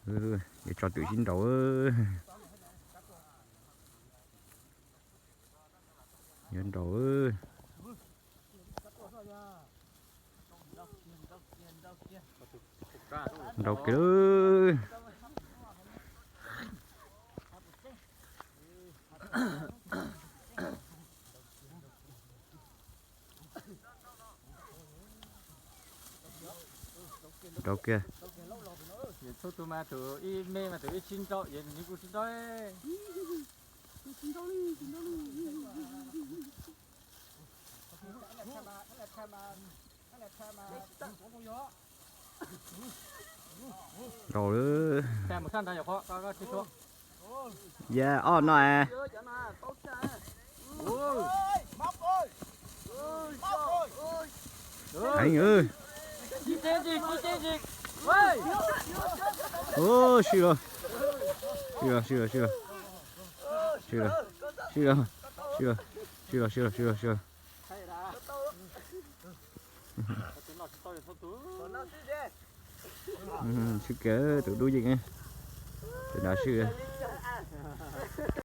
Yuav tso twm sib nraus. Yuav nraus. Nraus kiag. Nraus kiag. Txhua tus mas tus ib me mas tus ib sib nraus, kuv sib nraus. Nraus lawm. Ya ob no es. Heev. Sib los, sib los, sib los, sib los, sib los, sib los, sib los, sib los, sib los, sib los. Sib kiag tus dub yeej, tus dav sib.